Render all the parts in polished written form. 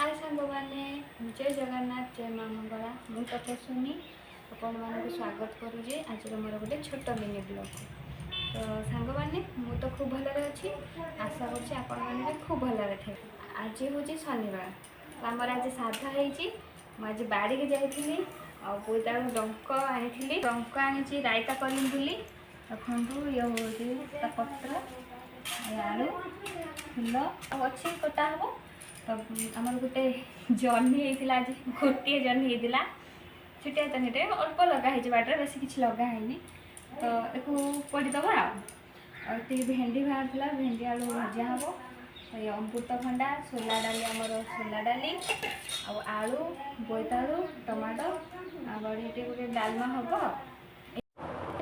ହାଏ ସାଙ୍ଗମାନେ, ଜୟ ଜଗନ୍ନାଥ, ଜୟ ମା ମଙ୍ଗଳା। ମୁଁ ତପସ୍ୱିନୀ ଆପଣମାନଙ୍କୁ ସ୍ୱାଗତ କରୁଛି ଆଜିର ମୋର ଗୋଟେ ଛୋଟ ମିନି ବ୍ଲଗ୍। ତ ସାଙ୍ଗମାନେ, ମୁଁ ତ ଖୁବ୍ ଭଲରେ ଅଛି। ଆଶା କରୁଛି ଆପଣମାନେ ବି ଖୁବ୍ ଭଲରେ ଥିବେ। ଆଜି ହେଉଛି ଶନିବାର, ତ ଆମର ଆଜି ସାଧା ହେଇଛି। ମୁଁ ଆଜି ବାଡ଼ିକି ଯାଇଥିଲି ଆଉ ବୋଇତାଳୁ ଡଙ୍କ ଆଣିଥିଲି। ଡଙ୍କ ଆଣିଛି ରାଇତା କରିବି ବୋଲି। ଦେଖନ୍ତୁ, ଇଏ ହେଉଛି ତା ପତ୍ର, ଏ ଆଳୁ, ଫୁଲ ଆଉ ଅଛି, କଟା ହେବ। ତ ଆମର ଗୋଟେ ଜହ୍ନି ହେଇଥିଲା ଆଜି, ଗୋଟିଏ ଜହ୍ନି ହେଇଥିଲା, ଛୋଟିଆ ଜହ୍ନିଟେ। ଅଳ୍ପ ଲଗା ହେଇଛି ବାଡ଼ିରେ, ବେଶୀ କିଛି ଲଗା ହେଇନି। ତ ଏକୁ ପୋଡ଼ିଦେବା। ଆଉ ଆଉ ଏତିକି ଭେଣ୍ଡି ବାହାରିଥିଲା, ଭେଣ୍ଡି ଆଳୁ ଭଜା ହେବ। ଏ ଅମୃତଭଣ୍ଡା, ସୋଲା ଡାଲି, ଆମର ସୋଲା ଡାଲି ଆଉ ଆଳୁ, ବୋଇତାଳୁ, ଟମାଟୋ ଆଉ ବଢ଼ି ଟିକେ ଗୋଟେ ଡାଲମା ହେବ।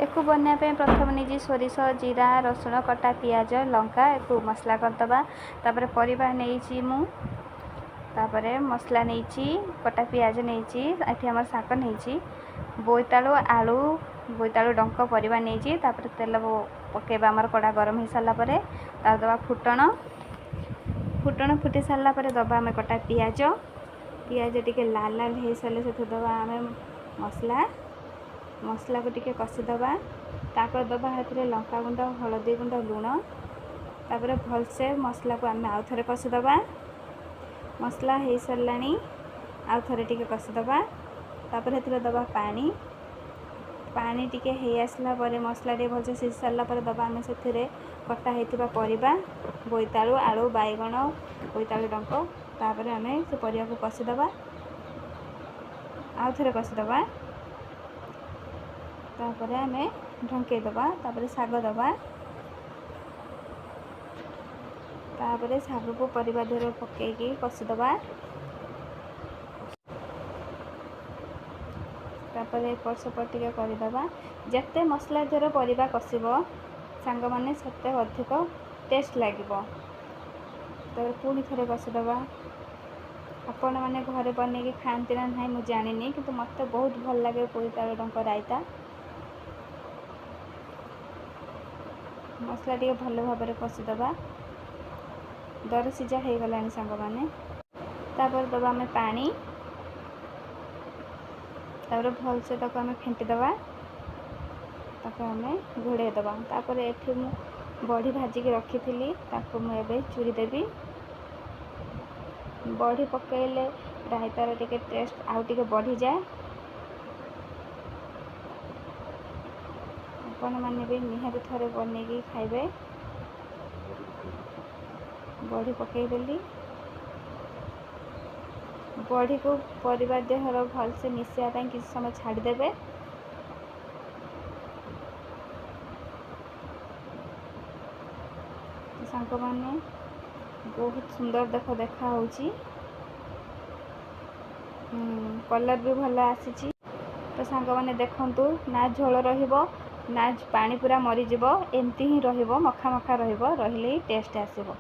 ଏକୁ ବନେଇବା ପାଇଁ ପ୍ରଥମେ ନେଇଛି ସୋରିଷ, ଜିରା, ରସୁଣ, କଟା ପିଆଜ, ଲଙ୍କା। ଏକୁ ମସଲା କରିଦେବା। ତାପରେ ପରିବା ନେଇଛି ମୁଁ, ତାପରେ ମସଲା ନେଇଛି, କଟା ପିଆଜ ନେଇଛି। ଏଠି ଆମର ଶାଗ ନେଇଛି, ବୋଇତାଳୁ, ଆଳୁ, ବୋଇତାଳୁ ଡଙ୍କ, ପରିବା ନେଇଛି। ତାପରେ ତେଲ ପକାଇବା ଆମର କଡ଼ା ଗରମ ହେଇସାରିଲା ପରେ। ତାପରେ ଦେବା ଫୁଟଣ। ଫୁଟଣ ଫୁଟି ସାରିଲା ପରେ ଦେବା ଆମେ କଟା ପିଆଜ। ପିଆଜ ଟିକେ ଲାଲ ଲାଲ ହେଇସାରିଲେ ସେଥିରେ ଦେବା ଆମେ ମସଲା। ମସଲାକୁ ଟିକେ କଷିଦେବା। ତାପରେ ଦେବା ସେଥିରେ ଲଙ୍କାଗୁଣ୍ଡ, ହଳଦୀ ଗୁଣ୍ଡ, ଲୁଣ। ତାପରେ ଭଲସେ ମସଲାକୁ ଆମେ ଆଉ ଥରେ କଷିଦେବା। ମସଲା ହେଇସାରିଲାଣି, ଆଉ ଥରେ ଟିକେ କଷିଦେବା। ତାପରେ ସେଥିରେ ଦେବା ପାଣି। ପାଣି ଟିକେ ହେଇ ଆସିଲା ପରେ, ମସଲା ଟିକେ ଭଲସେ ସିଝି ସାରିଲା ପରେ ଦେବା ଆମେ ସେଥିରେ କଟା ହେଇଥିବା ପରିବା, ବୋଇତାଳୁ, ଆଳୁ, ବାଇଗଣ, ବୋଇତାଳୁ ଡଙ୍କ। ତାପରେ ଆମେ ସେ ପରିବାକୁ କଷିଦେବା, ଆଉ ଥରେ କଷିଦେବା। ତାପରେ ଆମେ ଢଙ୍କେଇ ଦେବା। ତାପରେ ଶାଗ ଦେବା। ତାପରେ ଶାଗକୁ ପରିବା ଦେହରେ ପକେଇକି କଷିଦେବା। ତାପରେ ଏପଟ ସେପଟ ଟିକେ କରିଦେବା। ଯେତେ ମସଲା ଦେହରେ ପରିବା କଷିବ ସାଙ୍ଗମାନେ, ସେତେ ଅଧିକ ଟେଷ୍ଟ ଲାଗିବ। ତାପରେ ପୁଣି ଥରେ କଷିଦେବା। ଆପଣମାନେ ଘରେ ବନେଇକି ଖାଆନ୍ତି ନା ନାହିଁ ମୁଁ ଜାଣିନି, କିନ୍ତୁ ମୋତେ ବହୁତ ଭଲ ଲାଗେ ବୋଇତାଳୁ ଡଙ୍କ ରାଇତା। ମସଲା ଟିକେ ଭଲ ଭାବରେ କଷିଦେବା। ଦର ସିଝା ହେଇଗଲାଣି ସାଙ୍ଗମାନେ। ତାପରେ ଦେବା ଆମେ ପାଣି। ତାପରେ ଭଲସେ ତାକୁ ଆମେ ଫେଣ୍ଟି ଦେବା। ତାକୁ ଆମେ ଘୋଡ଼େଇ ଦେବା। ତାପରେ ଏଠି ମୁଁ ବଢ଼ି ଭାଜିକି ରଖିଥିଲି, ତାକୁ ମୁଁ ଏବେ ଚୁରି ଦେବି। ବଢ଼ି ପକାଇଲେ ରାଇତାର ଟିକେ ଟେଷ୍ଟ ଆଉ ଟିକେ ବଢ଼ିଯାଏ। ଆପଣମାନେ ବି ନିହାତି ଥରେ ବନେଇକି ଖାଇବେ। ବଢ଼ି ପକାଇଦେଲି। ବଢ଼ିକୁ ପରିବା ଦେହର ଭଲସେ ମିଶିବା ପାଇଁ କିଛି ସମୟ ଛାଡ଼ିଦେବେ। ସାଙ୍ଗମାନେ, ବହୁତ ସୁନ୍ଦର ଦେଖା ହେଉଛି, କଲର୍ ବି ଭଲ ଆସିଛି। ତ ସାଙ୍ଗମାନେ ଦେଖନ୍ତୁ, ନା ଝୋଳ ରହିବ ନା ପାଣି ପୁରା ମରିଯିବ, ଏମିତି ହିଁ ରହିବ, ମଖା ମଖା ରହିବ। ରହିଲେ ହିଁ ଟେଷ୍ଟ ଆସିବ।